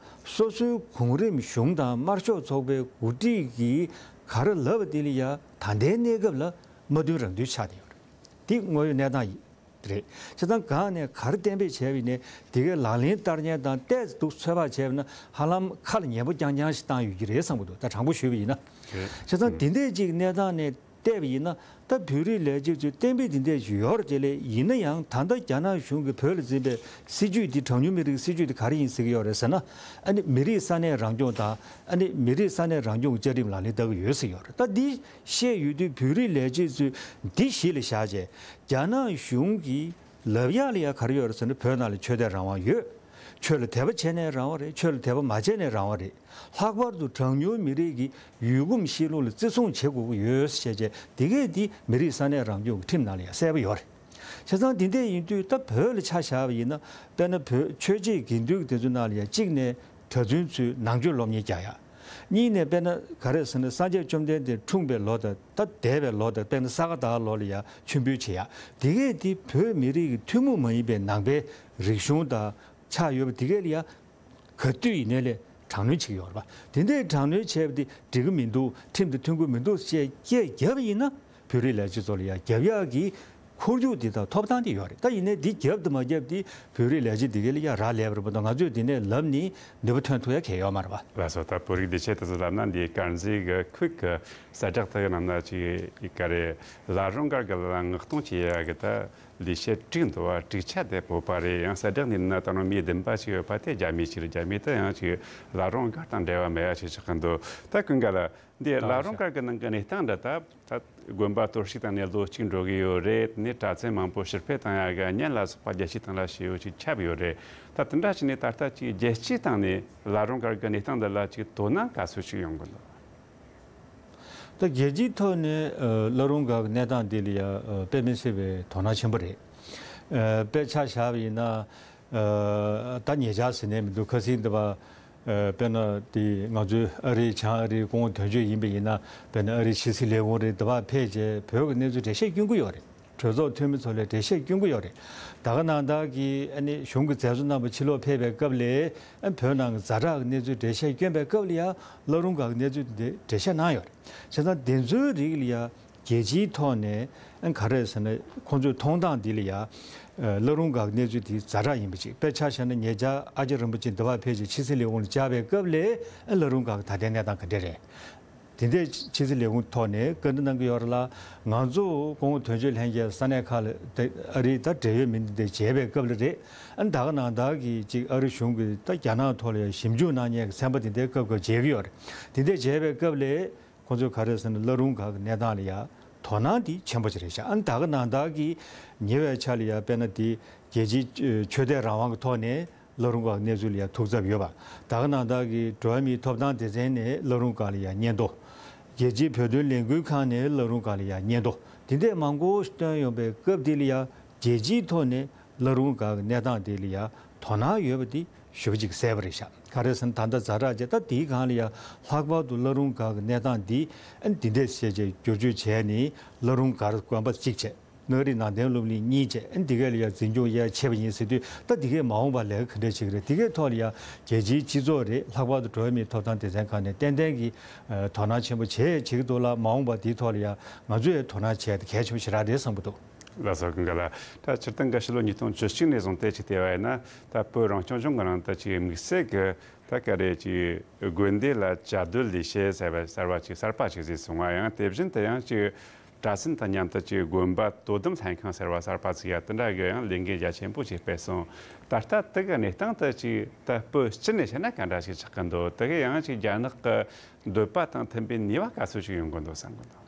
སོ་སོའི་གོང་རིམ་གཞུང་དང་དམར་ཤོག་ཚོགས་པའི་འགོ་ཁྲིད་ཀྱིས་ག་རེ་ལབ་པ་དེ་ལ་ཡ་ད་ལྟའི་གནས་སྐབས་ལ་མ་བསྟུན་རང་བསྟུན་ཆགས་བསྡད་ཡོད་རེད། འདི་དངོས་ཡོད་གནས་སྟངས་ཡིན། རེད། བྱས་ཙང་གང་ནས་ག་རེ་གཏན་འབེབས་བྱས་པ་ཡིན་ནའི་དེ་གའི་ལག་ལེན་བསྟར་མཁན་དང་ཏོག་ཙམ་འདུག་ཚོད་དཔག་བྱས་པ་ན། ཧ་ལམ་ཁ་ལ་ཉན་པོ་རྐྱང་རྐྱང་ཞིག་བཏང་ཡོད་ཀྱི་རེད་བསམ་གྱི་འདུག་ད་དྲང་པོ་ཞུས་པ་ཡིན་ན། རེད། བྱས་ཙང་དེ་འདྲས་ཅིག་གནས་སྟངས་ནས་བལྟས་པ་ཡིན་ན། ད་བོད་རིགས་ལས་བྱེད་ཚོས་གཏན་འབེབས་དེ་འདྲས་ཞིག་ཡོད་རེད། དེ་ལས་ཡིན་ན་ཡང་ད་ལྟ་རྒྱ་ནག་གཞུང་གིས་བོད་ལ་འཛིན་པའི་སྲིད་ཇུས་འདི། གྲངས་ཉུང་མི་རིགས་སྲིད་ཇུས་འདི་ག་རེ་ཡིན་ཟེར་གྱི་ཡོད་རེད་ཟེར་ན། ཨ་ནི་མི་རིགས་ས་གནས་རང་སྐྱོང་དང་། ཨ་ནི་མི་རིགས་ས་གནས་རང་སྐྱོང་གི་བཅའ་ཁྲིམས་ལག་ལེན་བསྟར་གྱི་ཡོད་ཟེར་གྱི་ཡོད་རེད། ད་འདི་བཤད་ཡོད་དུས་བོད་རིགས་ལས་བྱེད་ཚོས་འདི་གཞི་ལ་བཞག་བྱས། རྒྱ་ནག་གཞུང་གིས་ལབ་ཡག་ལ་ཡ་ག་རེ་ཡོད་རེད་ཟེར་ན། བོད་ནང་ལ་ཆོས་དད་རང་དབང་ཡོད། ཆོས་ལ་དད་པ་བྱས་ནའི་རང་དབང་རེད། ཆོས་ལ་དད་པ་མ་བྱས་ནའི་རང་དབང་རེད། ལྷག་པར་དུ་གྲངས་ཉུང་མི་རིགས་ཀྱི་ཡུལ་གོམས་གཤིས་ལུགས་ལ་བརྩི་སྲུང་བྱེད་དགོས་ཀྱི་ཡོད་ཟེར་བྱས། དེ་གས་དེ་མི་རིགས་ས་གནས་རང་སྐྱོང་གི་ཁྲིམས་ནང་ལ་ཡ་གསལ་པོ་ཡོད་རེད། བྱས་ཙང་དེ་འདྲས་ཡིན་དུས་ད་བོད་ལ་ཆ་བཞག་པ་ཡིན་ན། དཔེར་ན་བོད་ཆོས་བྱེད་དགེ་འདུན་གྱི་དེ་ཚོའི་ནང་ལ་ཡ་གཅིག་ནས་གྲྭ་བཙུན་ཚོས་ནང་ཆོས་སློབ་གཉེར་རྒྱག་ཡ། གཉིས་ནས་དཔེར་ན་ག་རེ་ཟེར་ན། སངས་རྒྱས་བཅོམ་ལྡན་འདས་འཁྲུངས་པའི་ལོ་དང་། ད་འདས་པའི་ལོ་དང་། དཔེར་ན་ས་ག་ཟླ་ལོ་ལ་ཡ་མཆོད་འབུལ་བྱེད་ཡ། དེ་གས་དེ་བོད་མི་རིགས་ཀྱི་ཐུན་མོང་མ་ཡིན་པའི་ནང་པའི་རིག་གཞུང་དང་ཆགས་ཡོད་པ། དེ་གས་ལ་ཡ་ག་དུས་ཡིན་ནའི་ལས་དྲག་གནོན་བྱེད་ཀྱི་ཡོད་རེད་པ། དེ་འདྲའི་དྲག་གནོན་བྱས་པ་དེ་འགྲིག་གི་མི་འདུག་ཁྲིམས་དང་མཐུན་གྱི་མི་འདུག་ཅེས་སྐད་བརྒྱབ་པ་ཡིན་ན། བོད་རིགས་ལས་བྱེད་ཚོ་ལ་ཡ་རྒྱབ་ཡག་གི་ཁོར་ཡུག་འདི་དང་ཐོབ་ཐང་འདི་ཡོད་རེད། ད་ཡིན་ནའི་འདི་རྒྱབ་དང་མ་རྒྱབ་འདི་བོད་རིགས་ལས་བྱེད་འདི་གའི་ལ་ཡ་རག་ལས་པ་རེད་པ། ད་ང་ཚོས་འདི་ནས་ལབ་ནས་ནུས་པ་ཐོན་ཐུབ་ཡ་གང་ཡང་ཡོད་མ་རེད་པ། ལགས་སོ། ད་བོད་རིགས་ལས་བྱེད་དེ་ཚོ་ལབ་ན། འདི་དཀར་མཛེས་ཀྱི་ཁུལ་གྱི་གསལ་བསྒྲགས་དེ་གི་ནང་ན་ཅིག་ག་རེ། བླ་རུང་སྒར་གྱི་ལ་མངགས་གཏོང་བྱེད་ཡ་གི་ད་ལས་བྱེད་དྲུག་འདུག་པ། དྲུག་ཆ་དེ་བོད་པ་རེད། ཡང་གསལ་བསྒྲགས་འདི་ནང་ད་རུང་མི་བདུན་པ་ཅིག་ཡོད་པ་དེ་རྒྱ་མི་ཅིག་རེད། རྒྱ་མི་དེ་ཡང་ཅིག་བླ་རུང་སྒར་དང་འབྲེལ་བ་མེད་ཡ་ཅིག་ཆགས་ཀྱི་འདུག་ད་ཀུན་དགའ་ལགས། འདི་བླ་རུང་སྒར་གྱི་ནང་གི་གནས་སྟངས་འདྲ། ད་ད་དགོན་པ་གཏོར་བཤིག་བཏང་ནས་ལོ་གཅིག་འགྲོ་གི་ཡོད་རེད། ནས་གྲྭ་བཙུན་མང་པོ་ཕྱིར་འཕུད་བཏང་ཡ་གི་གཉེན་ལ་སོགས་པ་རྒྱལ་སྤྱིའི་སྟེང་ལ་ཞེ་པོ་ཅིག་ཁྱབ་ཡོད་རེད། ད་དེ་འདྲ་བྱས་ནས་ད་ལྟ་ཅིག་རྒྱལ་སྤྱིའི་སྟེང་ནས་བླ་རུང་སྒར་གྱི་གནས་སྟངས་འདི་ལ་ཅིག་དོ་སྣང་ག་ཚོད་ཅིག་ཡོང་གི་འདུག་ད་རྒྱལ་སྤྱིའི་ཐོག་ནས་ཨ་བླ་རུང་སྒར་གྱི་གནས་སྟངས་འདི་ལ་ཡ་ཨ་དཔེ་མི་སྲིད་པའི་དོ་སྣང་ཆེན་པོ་རེད། ཨ་དཔེ་ཆ་བཞག་པ་ཡིན་ན། ཨ་ད་ཉེ་ཆར་ཟེར་ནས་མི་འདུག་ཁ་སང་འདི་པ། ཨ་དཔེར་ན་དེ་ང་ཚོའི་ཨ་རིའི་བྱང་ཨ་རིའི་སྐུ་ངོ་དོན་གཅོད་ཡིན་པ་ཡིན་ན། དཔེར་ན་ཨ་རིའི་ཕྱི་སྲིད་ལས་ཁུངས་རེད། འདི་པར་ཕེབས་བྱས་བོད་ཀྱི་གནས་ཚུལ་འགྲེལ་བཤད་སྐྱོན་གྱི་ཡོད་རེད། གྲོས་ཚོགས་འཐུས་མི་ཚོ་ལ་འགྲེལ་བཤད་སྐྱོན་གྱི་ཡོད་རེད། ད་ག་ནང་བཞིན་གྱི་ཨ་ནི་གཞུང་གི་མཛད་གཙོ་རྣམ་པ་ཕྱི་ལོགས་ཕེབས་པའི་སྐབས་ལ་ཨ་བོད་ནང་གི་ཛ་དྲག་གི་གནས་ཚུལ་འགྲེལ་བཤད་སྐྱོན་པའི་སྐབས་ལ་ཡང་བླ་རུང་སྒང་གི་གནས་ཚུལ་དེ་འགྲེལ་བཤད་གནང་ཡོད་རེད། བྱས་ཙང་དེ་ཚོའི་རིགས་ལ་ཡང་རྒྱལ་སྤྱིའི་ཐོག་ནས་ཨ་ག་རེ་ཟེར་ན་ཁོང་ཚོའི་མཐོང་སྟངས་འདི་ལ་ཡང་བླ་རུང་སྒང་གི་གནས་ཚུལ་དེ་ཛ་དྲག་ཡིན་པ་ཅིག་དཔེར་ཆ་བཞག་ན་ཉེ་ཆར་ཨ་ཅག་རིན་པོ་ཆེ་འདི་བར་ཕེབས་བྱས་ཕྱི་སྲིད་ལས་ཁུངས་ལ་བཅར་བའི་སྐབས་ལ་ཨ་བླ་རུང་སྒང་གི་ད་ལྟའི་གནས་སྟངས་ག་འདྲ་རེད། དེ་འདྲའི་ཕྱི་སྲིད་ལས་ཁུངས་ཐོག་ནས་བཀའ་འདྲི་གནང་གི་ཡོད་རེད་ལ། ང་ཚོ་སྐུ་ངོ་དོན་གཅོད་ལྷན་རྒྱས་ས་གནས་ཁག་ལ་དེ་ཨ་རིའི་ད་འབྲེལ་ཡོད་མི་འདི་འདྲ་མཇལ་བའི་སྐབས་ལ་རེད། ཨ་ནི་ད་ག་ནང་བཞིན་གྱི་ཅིག་ཨ་རི་གཞུང་གིས་ད་རྒྱ་ནག་ཐོག་ལ་ཡང་ཞིབ་འཇུག་གནང་མཁན་གྱི་ཚན་པ་དེ་འདྲའི་སྐབས་སྐབས་མཇལ་གྱི་ཡོད་རེད། དེ་འདྲ་མཇལ་བའི་སྐབས་ལ་ཁོང་ཚོས་ག་རེ་ཟེར་ན་བླ་རུང་སྒང་གི་གནས་སྟངས་ལ་ཡང་དོ་སྣང་དེ་ཆེན་པོ་ཅིག་རེད་ཤག་ཨ་ནི་ད་ག་ནང་བཞིན་གྱི་ཉེ་བའི་ཆར་ལ་ཡང་དཔེར་ན་དེ་རྒྱལ་སྤྱིའི་ཆོས་དད་རང་དབང་གི་ཐོག་ནས། བླ་རུང་སྒང་གནས་ཚུལ་ལ་ཡང་ཐུགས་འཚབ་ཡོད་པ། ད་ག་ནང་བཞིན་གྱི་འགྲོ་བ་མིའི་ཐོབ་ཐང་སྡེ་ཚན་ནས་བླ་རུང་སྒང་ལ་ཡང་སྙན་ཐོ། རྒྱལ་སྤྱིའི་བོད་དོན་ལས་འགུལ་ཁང་ནས་བླ་རུང་སྒང་ལ་ཡང་སྙན་ཐོ། དེ་འདྲས་མང་པོ་བཏོན་ཡོང་པའི་སྐབས་དེ་ལ་ཡང་རྒྱལ་སྤྱིའི་ཐོག་ནས་བླ་རུང་སྒང་གི་གནས་སྟངས་དེ་ལ་ཡང་དོ་སྣང་ཡོད་པ་དེ་ཞེ་པོ་ཅིག་གསལ་པོ་རེད་ཤག་ག་རེ་ཟེར་ན་ད་ལྟ་ཛ་དྲག་ཅིག་ད་དེའི་སྒང་ལ་ཡང་ལྷག་པར་དུ་བླ་རུང་སྒང་གི་གནས་སྟངས་འདི་ཨ་ནི་འདི་འདྲས་བྱས་བྱས་བསྒྱུར་བཅོས་བྱས་ནས་བླ་རུང་སྒར་དགོན་པ་གཅིག་བྱས། ནག་རིག་ནང་བསྟན་སློབ་གླིང་གཉིས་བྱས་ཨ་ནི་འདི་གས་ལ་ཡང་འཛིན་སྐྱོང་ཡར་བྱས་པ་ཡིན་ཟེར་དུས་ད་འདི་གས་མ་འོངས་པར་ལས་ཀ་ག་འདྲས་བྱེད་ཀྱི་རེད། འདི་གས་ཐོག་ལ་ཡང་རྒྱལ་སྤྱིའི་སྤྱི་ཚོགས་རེད། ལྷག་པར་དུ་འགྲོ་བ་མིའི་ཐོབ་ཐང་སྡེ་ཚན་ཁག་ནས་ཏན་ཏན་གྱི་དོ་སྣང་ཆེན་པོ་བྱས་བྱེད་ཀྱི་འདུག་ལ། མ་འོངས་པར་འདིའི་ཐོག་ལ་ཡང་ང་ཚོས་ཡང་དོ་སྣང་བྱས་ཏེ་གལ་ཆེན་པོ་ཞེ་དྲག་རེད་བསམ་གྱི་འདུག་ལགས་སོ། ཀུན་དགའ་ལགས། ད་སྤྱིར་བཏང་གི་ཕྱི་ལོ་ཉིས་སྟོང་བཅུ་གཅིག་ནས་བཟུང་སྟེ་ཅིག་བལྟས་པ་ཡིན་ན་ད་བོད་རང་སྐྱོང་ལྗོངས་ཀྱི་ནང་དུ་ཅིག་དམིགས་བསལ་གྱི་ད་ག་རེ་ཅིག་དགོན་སྡེ་ལ་བཅའ་སྡོད་ལས་བྱེད་ཟེར་བ་གསར་བ་ཅིག་གསར་པ་ཅིག་བཟོས་སོང་བ། ཡང་དེ་བཞིན་དུ་ཡང་ཅིག་གྲྭ་བཙུན་དང་མཉམ་དུ་ཅིག་དགོན་པ་དོ་དམ་ལྷན་ཁང་ཟེར་བ་གསར་པ་ཅིག་ཡང་དེ་འདྲ་གི་ཡང་ལས་འགན་རྒྱ་ཆེན་པོ་ཅིག་སྤེལ་སོང་། ད་ལྟ་དེ་གི་གནས་སྟངས་དེ་ཅིག་ད་བོད་སྤྱི་ནས་བཤད་ན་ག་འདྲ་ཞིག་ཆགས་ཀྱི་འདུག་དེ་གི་ཡང་ཅིག་རྒྱ་ནག་གི་འདོད་པ་དང་མཐུན་པའི་ནུས་པ་ག་ཚོད་ཅིག་ཡོང་གི་འདུག་བསམ་གི་འདུག་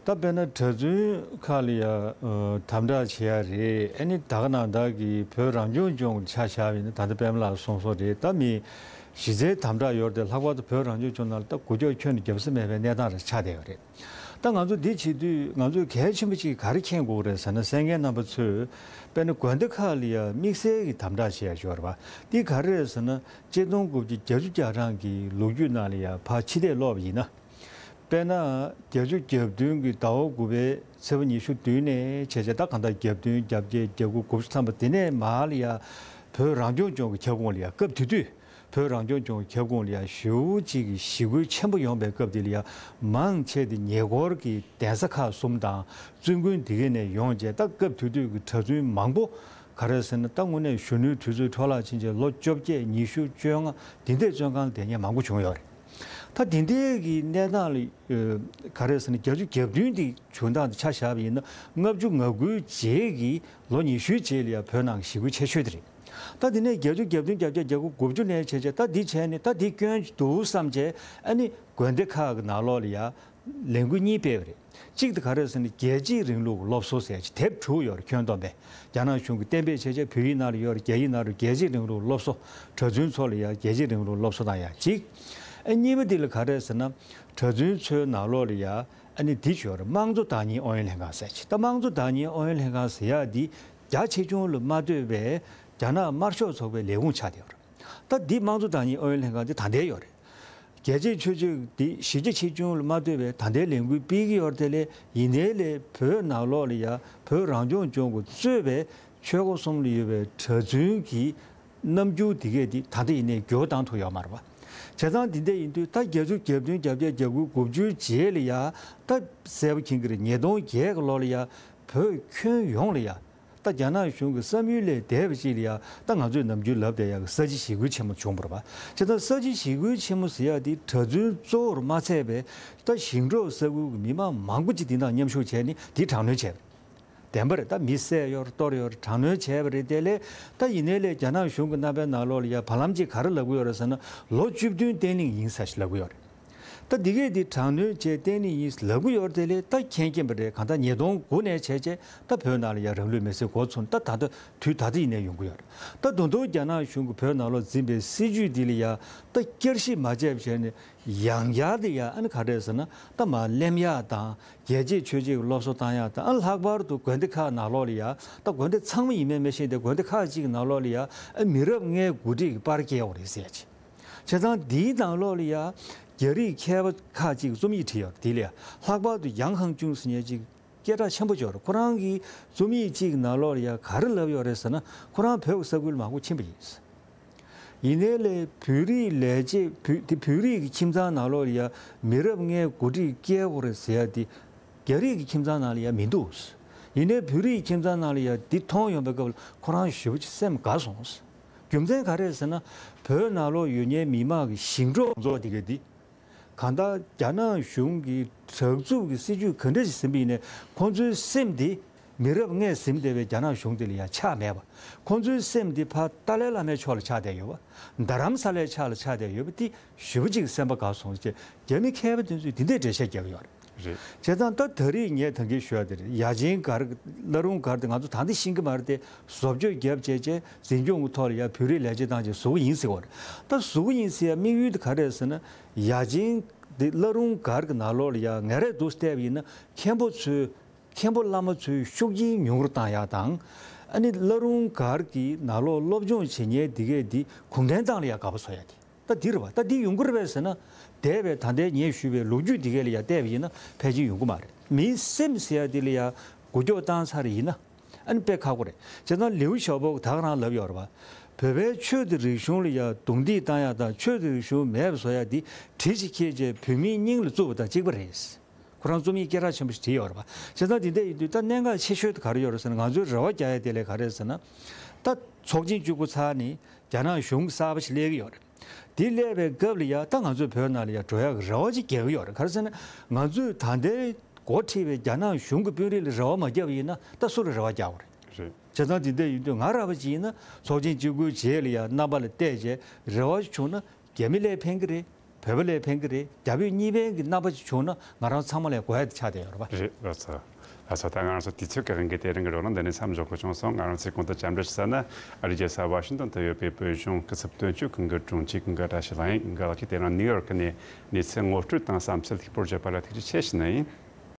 ད་དཔེར་ན་གྲྭ་བཙུན་ཁག་ལ་ཡ་ཨ་དམ་དྲག་བྱེད་ཡ་རེད། ཨ་ནི་ད་ག་ནང་བཞིན་གྱི་བོད་རང་སྐྱོང་ལྗོངས་ཀྱི་ཆ་བཞག་པ་ཡིན་ན་ད་ལྟ་པདྨ་ལགས་གསུངས་སོང་རེད། ད་མི་གཞི་རྩའི་དམ་དྲག་ཡོད་རེད་དེ། ལྷག་པར་དུ་བོད་རང་སྐྱོང་ལྗོངས་ནང་ལ་ད་འགུལ་སྐྱོད་ཁྱོན་ནས་རྒྱབ་ས་མེད་པའི་གནས་སྟངས་རེ་ཆགས་བསྡད་ཡོད་རེད། ད་ང་ཚོ་འདི་བྱེད་དུས་ང་ཚོས་གལ་ཆེན་པོ་ཅིག་ག་རེ་མཁྱེན་དགོས་རེད་ཟེར་ན། གསན་མཁན་རྣམ་པ་ཚོས་དཔེར་ན་དགོན་སྡེ་ཁག་ལ་ཡ་དམིགས་བསལ་གྱི་དམ་དྲག་བྱེད་ཡ་ཡོད་རེད་པ། འདི་ག་རེ་རེད་ཟེར་ན་ཆིག་སྟོང་དགུ་བརྒྱ་བརྒྱད་ཅུ་གྱ་གྲངས་ཀྱི་ལོ་རྒྱུས་ནང་ལ་ཡ་ཕར་ཕྱི་བལྟས་ཀློག་པ་ཡིན་ན། དཔེར་ན་བརྒྱད་ཅུ་གྱ་བདུན་གྱི་ཟླ་བ་དགུ་པའི་ཚེས་པ་ཉི་ཤུ་བདུན་ནས་བྱས་བྱས་ད་གང་ལྟར་གྱ་བདུན་གྱ་བརྒྱད་གྱ་དགུ་དགུ་བཅུ་ཐམ་པ་དེ་ནས་མར་ལ་ཡ་བོད་རང་སྐྱོང་ལྗོངས་ཀྱི་ཁྱབ་ཁོངས་ལ་ཡ་སྐབས་དེ་དུས་བོད་རང་སྐྱོང་ལྗོངས་ཀྱི་ཁྱབ་ཁོངས་ལ་ཡ་ཞེ་པོ་ཅིག་གི་ཞི་རྒོལ་ཆེན་པོ་ཡོང་པའི་སྐབས་དེ་ལ་ཡ་མང་ཆེ་དེ་ཉེ་འཁོར་གྱི་གདན་ས་ཁག་གསུམ་དང་བཙུན་དགོན་དེ་གའི་ནས་ཡོང་བྱས། ད་སྐབས་དེ་དུས་ཀྱི་གྲྭ་བཙུན་མང་པོ་ག་རེ་ཟེར་ན་ད་དངོས་གནས་གཞོན་ནུའི་དུས་ཚོད་འཕྲོ་བརླག་ཕྱིན་བྱས་ལོ་བཅོ་བརྒྱད་ཉི་ཤུ་བཅོ་ལྔ་དེ་འདྲའི་བཙོན་ཁང་ལ་བསྡད་མཁན་མང་པོ་བྱུང་ཡོད་རེད། ད་དེ་འདྲའི་གི་གནས་སྟངས་ལ་ཨ་ག་རེ་ཟེར་ན་བརྒྱད་ཅུ་གྱ་བདུན་དེ་བྱུང་སྟངས་དེ་ཆ་བཞག་པ་ཡིན་ན་ལྔ་བཅུ་ང་དགུའི་རྗེས་ཀྱི་ལོ་ཉི་ཤུའི་རྗེས་ལ་ཡ་བོད་ནང་གི་ཞི་རྒོལ་ཆེ་ཤོས་དེ་རེད། ད་དེ་ནས་བརྒྱད་ཅུ་གྱ་བདུན་གྱ་བརྒྱད་གྱ་དགུ་དགུ་བཅུ་ནས་བྱས་བྱས་ད་འདི་བྱས་ནས་ད་འདི་སྐྱོན་འདུག་བསམ་བྱས་ཨ་ནི་དགོན་སྡེ་ཁག་གི་ནང་ལོགས་ལ་ཡ་ལས་འགུལ་གཉིས་སྤེལ་བ་རེད། གཅིག་དེ་ག་རེ་ཟེར་ན་རྒྱལ་གཅེས་རིང་ལུགས་སློབ་གསོ་ཟེར་ཅིག་དེབ་དྲུག་ཡོད་རེད། ཁྱོན་བསྡོམས་པས་རྒྱ་ནག་གཞུང་གིས་གཏན་འབེབས་བྱས་བྱས་བོད་ཡིག་ནང་ལ་ཡོད་རེད། རྒྱ་ཡིག་ནང་ལ་རྒྱལ་གཅེས་རིང་ལུགས་སློབ་གསོ། གྲྭ་བཙུན་ཚོ་ལ་ཡ་རྒྱལ་གཅེས་རིང་ལུགས་སློབ་གསོ་གནང་ཡ་གཅིག་ཨ་གཉིས་པ་དེ་ལ་ག་རེ་ཟེར་ན་གྲྭ་བཙུན་ཚོའི་ནང་ལོགས་ལ་ཡ་ཨ་ནི་འདི་ཅིག་ཡོད་རེད། དམངས་གཙོ་བདག་གཉེར་ཨུ་ཡོན་ལྷན་ཁང་ཟེར་ཅིག་ད་དམངས་གཙོ་བདག་གཉེར་ཨུ་ཡོན་ལྷན་ཁང་ཟེར་ཡ་འདི་རྒྱ་ཆེ་ཆུང་ལ་མ་ལྟོས་པའི་རྒྱ་ནག་དམར་ཤོག་ཚོགས་པའི་ལས་ཁུངས་ཆགས་བསྡད་ཡོད་རེད། ད་འདི་དམངས་གཙོ་བདག་གཉེར་ཨུ་ཡོན་ལྷན་ཁང་འདི་ད་ལྟའི་ཡོད་རེད། རྒྱལ་གཅེས་ཆོས་གཅེས་འདི་གཞི་རྒྱ་ཆེ་ཆུང་ལ་མ་ལྟོས་པའི་ད་ལྟའི་ལས་འགུལ་སྤེལ་གྱི་ཡོད་རེད་དེ་ལས། ཡིན་ནའི་ལས་བོད་ནང་ལོགས་ལ་ཡ་བོད་རང་སྐྱོང་ལྗོངས་ཀྱིས་གཙོས་པའི་ཆོལ་ཁ་གསུམ་ལ་ཡོད་པའི་གྲྭ་བཙུན་གྱི་རྣམ་འགྱུར་འདི་གས་འདི་ད་ལྟ་ཡིན་ནའི་འགྱུར་བ་བཏང་ཐུབ་ཡོད་མ་རེད་པ། བྱས་ཙང་འདི་འདྲ་ཡིན་དུས་ད་བརྒྱད་ཅུ་གྱ་བདུན་གྱ་བརྒྱད་གྱ་དགུ་དགུ་བཅུའི་རྗེས་ལ་ཡ་ད་གསལ་པོ་མཁྱེན་གྱི་རེད། ཉིས་སྟོང་བརྒྱད་ཀྱི་ལོ་ལ་ཡ་བོད་ཁྱོན་ཡོངས་ལ་ཡ། ད་རྒྱ་ནག་གཞུང་གི་བསམ་ཡུལ་ལས་འདས་པ་ཅིག་ལ་ཡ་ད་ང་ཚོས་ནམ་རྒྱུན་ལབ་བསྡད་ཡག་གི་ས་བྱི་ཞི་རྒོལ་ཆེན་མོ་བྱུང་བ་རེད་པ། བྱས་ཙང་ས་བྱི་ཞི་རྒོལ་ཆེན་མོ་ཟེར་ཡག་དེ་གྲྭ་བཙུན་གཙོ་བོར་མ་ཚད་པའི་ད་ཞིང་འབྲོག་ས་ཁུལ་གྱི་མི་མང་མང་པོ་ཅིག་དེ་དང་མཉམ་ཞུགས་བྱས་ནས་དེ་དྲག་གནོན་བྱས་པ་རེད། བདེན་པ་རེད། ད་མི་བསད་ཡོད་རེད། གཏོར་ཡོད་རེད། དྲག་གནོན་བྱས་པ་རེད། དེ་ལས་ད་ཡིན་ནའི་ལས་རྒྱ་ནག་གཞུང་གི་རྣམ་པའི་ནང་ལོགས་ལ་ཡ་བར་ལམ་ཅིག་ག་རེ་ལབ་གི་ཡོད་རེད་ཟེར་ན་ལོ་བཅུ་བདུན་བརྟན་ལྷིང་ཡིན་ས་ཞིག་ལབ་གི་ཡོད་རེད། ད་འདི་གས་འདི་དྲག་གནོན་བྱས་བརྟན་ལྷིང་ཡིན་ལབ་གི་ཡོད་རེད་དེ་ལས། ད་མཁྱེན་མཁྱེན་པ་རེད། གང་ལྟར་ཉིས་སྟོང་དགུ་ནས་བྱས་བྱས་ད་བོད་ནང་ལ་ཡ་རང་ལུས་མེར་སྲེག་འགོ་ཚུགས་ད་ད་ལྟ་དུས་ད་ལྟ་ཡིན་ནའི་ཡོང་གི་ཡོད་རེད། ད་ད་དུང་རྒྱ་ནག་གཞུང་གིས་བོད་ནང་ལོགས་འཛིན་པའི་སྲིད་བྱུས་འདི་ལ་ཡ་ད་བསྐྱར་ཞིབ་མ་བྱས་པ་བྱས་ནས་ཡང་བསྐྱར་དེ་ཡ་ཨ་ནི་ག་རེ་རེད་ཟེར་ན་ད་མར་གླེམ་ཡག་དང་རྒྱལ་གཅེས་ཆོས་གཅེས་ཀྱི་སློབ་གསོ་བཏང་ཡག་དང་། ཨ་ལྷག་པར་དུ་དགོན་སྡེ་ཁག་ནང་ལོགས་ལ་ཡ་ད་དགོན་སྡེ་ཚང་མ་ཡིན་མིན་མི་ཤེས་ཏེ་དགོན་སྡེ་ཁག་ཅིག་གི་ནང་ལོགས་ལ་ཡ་ཨ་མི་རབས་ལྔའི་འགོ་ཁྲིད་ཀྱི་པར་བཀལ་ཡོད་རེད་ཟེར་ཡ་ཅིག་བྱས་ཙང་འདིའི་ནང་ལོགས་ལ་ཡ་རྒྱ་རིགས་མཁས་པ་ཁག་ཅིག་རྩོམ་ཡིག་བྲིས་ཡོད་རེད། དེ་ལ་ཡ་ལྷག་པར་དུ་ཡང་ཧང་ཅུང་ཟེར་མཁན་ཅིག་ སྐད་གྲགས་ཆེན་པོ་ཅིག་ཡོད་རེད། ཁོ་རང་གིས་རྩོམ་ཡིག་གཅིག་གི་ནང་ལོགས་ལ་ཡ་ག་རེ་ལབ་ཡོད་རེད་ཟེར་ན། ཁོ་རང་བོད་ཀྱི་ས་ཁུལ་མང་པོ་ཕྱིན་པ་ཡིན། ཡིན་ནའི་ལས་བོད་རིགས་ལས་བྱེད་བོད་དེ་བོད་རིགས་ཀྱི་ཁྱིམ་ཚང་ནང་ལོགས་ལ་ཡ་མི་རབས་ལྔའི་འགོ་ཁྲིད་སྐྱེལ་དགོས་རེད་ཟེར་ཡ་དེ་རྒྱ་རིགས་ཀྱི་ཁྱིམ་ཚང་ནང་ལ་ཡ་མི་འདུག། ཡིན་ནའི་བོད་རིགས་ཀྱི་ཁྱིམ་ཚང་ནང་ལ་ཡ་འདི་མཐོང་ཡོང་པའི་སྐབས་ལ་ཁོ་རང་ཞེ་པོ་ཅིག་སེམས་དགའ་སོང་། རྒྱུ་མཚན་ག་རེ་རེད་ཟེར་ན། བོད་ནང་ལོགས་ཡོད་མཁན་མི་མང་གི་ཞིང་འབྲོག་ཚོགས་དེ་ག་དེ། གང་ལྟར་རྒྱ་ནག་གཞུང་གི་དྲག་རྩུབ་ཀྱི་སྲིད་ཇུས་ག་འདྲ་ཞིག་ཟིན་པ་ཡིན་ནའི་ཁོང་ཚོའི་སེམས་དེ་མི་རབས་ལྔས་ཟིན་བསྡད་པའི་རྒྱ་ནག་གཞུང་དེ་ལ་ཡང་ཆགས་མེད་པ། ཁོང་ཚོའི་སེམས་དེ་ཕར་ཏཱ་ལའི་བླ་མའི་ཕྱོགས་ལ་ཆགས་བསྡད་ཡོད་པ། རྡ་རམ་ས་ལའི་ཕྱོགས་ལ་ཆགས་བསྡད་ཡོད་པ་དེ་ཞེ་པོ་ཅིག་སེམས་པ་དགའ་སོང་ཞེས་རྒྱ་མི་མཁས་པ་དེ་ཚོས་དེ་འདྲའི་འགྲེལ་བཤད་རྒྱག་གི་ཡོད་རེད། རེད། བྱས་ཙང་ད་ད་རེས་ངས་ད་གིན་ཞུ་ཡ་དེ་རེད། ཡ་ཅིན་སྒར་བླ་རུང་སྒར་དེ་ང་ཚོ་ད་ལྟ་ཤེས་ཀྱི་མ་རེད་དེ། བཟོ་བཅོས་བརྒྱབ་བྱས་བྱས་འཛིན་སྐྱོང་གི་ཐོག་ལ་ཡ་བོད་རིགས་ལས་བྱེད་བཏང་བྱས་བཟོ་གི་ཡིན་ཟེར་བ་རེད། ད་བཟོ་གི་ཡིན་ཟེར་ཡ་དམིགས་ཡུལ་དེ་ག་རེད་ཟེར་ན། ཡ་ཅིན་དེ་བླ་རུང་སྒར་གྱི་ནང་ལོགས་ལ་ཡ་ངས་རེ་འདུག་བལྟས་པ་ཡིན་ན། མཁན་པོ་ཚོས་མཁན་པོ་བླ་མ་ཚོའི་ཤུགས་རྐྱེན་ཉུང་རུ་བཏང་ཡ་དང་། ཨ་ནི་བླ་རུང་སྒར་གྱི་ནང་ལོགས་སློབ་སྦྱོང་བྱེད་མཁན་དེ་གས་དེ་གུང་ཁྲན་ཏང་ལ་ཡ་དགའ་པོ་བཟོ་ཡ་དེ། ད་འདི་རེད་བ། ད་འདི་ཡོང་གི་རེད་པས་ཟེར་ན། འདས་པའི་ད་ལྟའི་ངས་ཞུས་པའི་ལོ་རྒྱུས་འདི་གས་ལ་ཡ་བལྟས་པ་ཡིན་ན་ཕལ་ཆེར་ཡོང་གི་མ་རེད། མིའི་སེམས་ཟེར་ཡ་འདི་ལ་ཡ་འགུལ་སྐྱོད་བཏང་ཚར་ཡིན་ན། ཨ་ནི་དཔེ་ཁག་པོ་རེད། བྱས་ཙང་ལིའུ་ཞའོ་པོ་ད་ག་རང་ལབ་ཡོད་རེད་བ། བོད་པའི་ཆོས་དང་རིག་གཞུང་ལ་ཡ་རྡུང་རྡེག་བཏང་ཡ་དང་ཆོས་དང་རིག་གཞུང་མེད་པ་བཟོ་ཡ་འདི་གྲི་ཞིག་ཁྱེར་བྱས་བོད་མིའི་སྙིང་ལ་བཙུགས་པ་དང་གཅིག་པ་རེད། ཁོ་རང་རྩོམ་ཡིག་སྐད་གྲགས་ཆེན་པོ་ཞིག་བྲིས་ཡོད་རེད་པ། བྱས་ཙང་དེ་འདྲ་ཡིན་དུས་ད་གནད་འགག་ཆེ་ཤོས་དེ་ག་རེ་ཡོད་རེད་ཟེར་ན། ང་ཚོའི་རེ་བ་རྒྱག་ཡ་དེ་ལས་ག་རེ་རེད་ཟེར་ན། ད་ཚོགས་ཆེན་བཅུ་དགུ་ཚར་ནས་རྒྱ་ནག་གཞུང་གསར་པ་ཞིག་སླེབས་ཀྱི་ཡོད་རེད། དེ་སླེབས་པའི་སྐབས་ལ་ཡ་ད་ང་ཚོས་བོད་ནང་ལ་ཡ་འགྲོ་ཡག་གི་རེ་བ་ཅིག་རྒྱག་གི་ཡོད་རེད། ག་རེ་ཟེར་ན། ང་ཚོས་ད་ལྟའི་འགོ་ཁྲིད་པའི་རྒྱ་ནག་གཞུང་གི་དཔོན་རིགས་ལ་རེ་བ་མ་བརྒྱབ་པ་ཡིན་ན་ད་སུ་ལ་རེ་བ་རྒྱག་དགོས་རེད། རེད། བྱས་ཙང་དེ་འདྲ་ཡིན་དུས་ང་རེ་བ་ཅིག་ཡིན་ན། ཚོགས་ཆེན་བཅུ་དགུའི་རྗེས་ལ་ཡ་རྣམ་པ་ལ་བལྟས་བྱས་རེ་བ་ཞིག་བྱུང་ན། རྒྱ་མི་ལ་ཕན་གི་རེད། བོད་པ་ལ་ཕན་གི་རེད། རྒྱ་བོད་གཉིས་ཕན་གི་རྣམ་པ་ཅིག་བྱུང་ན་ང་རང་ཚང་མ་ལ་དགོས་ཡ་དེ་ཆགས་བསྡད་ཡོད་རེད་པ། རེད། ལགས་སོ། ལགས་སོ། ད་ང་རང་ཚོ་དུས་ཚོད་ཀྱི་དབང་གིས་དེ་རིང་གི་རོགས་རམ་འདི་ནས་མཚམས་འཇོག་དགོས་བྱུང་སོང་། ང་རང་ཚོས་གོང་དུ་བཅར་འདྲི་ཞུ་ས་ནི་ཨ་རིའི་རྒྱལ་ས་ཝ་ཤིང་ཏོན་དུ་ཡོད་པའི་བོད་གཞུང་སྐུ་ཚབ་དོན་གཅོད་ཁང་གི་དྲུང་ཆེ་ཀུན་དགའ་བཀྲ་ཤིས་ལགས་ཡིན། ཀུན་དགའ་ལགས་ཀྱིས་དེ་རིང་ནིའུ་ཡོག་ནས་གནས་ཚུལ་ངོ་སྤྲོད་དང་བསམ་ཚུལ་ལྷུག་པོར་བརྗོད་པ་ལ་ཐུགས་རྗེ་ཆེ་ཞུ་ནི་ཡིན།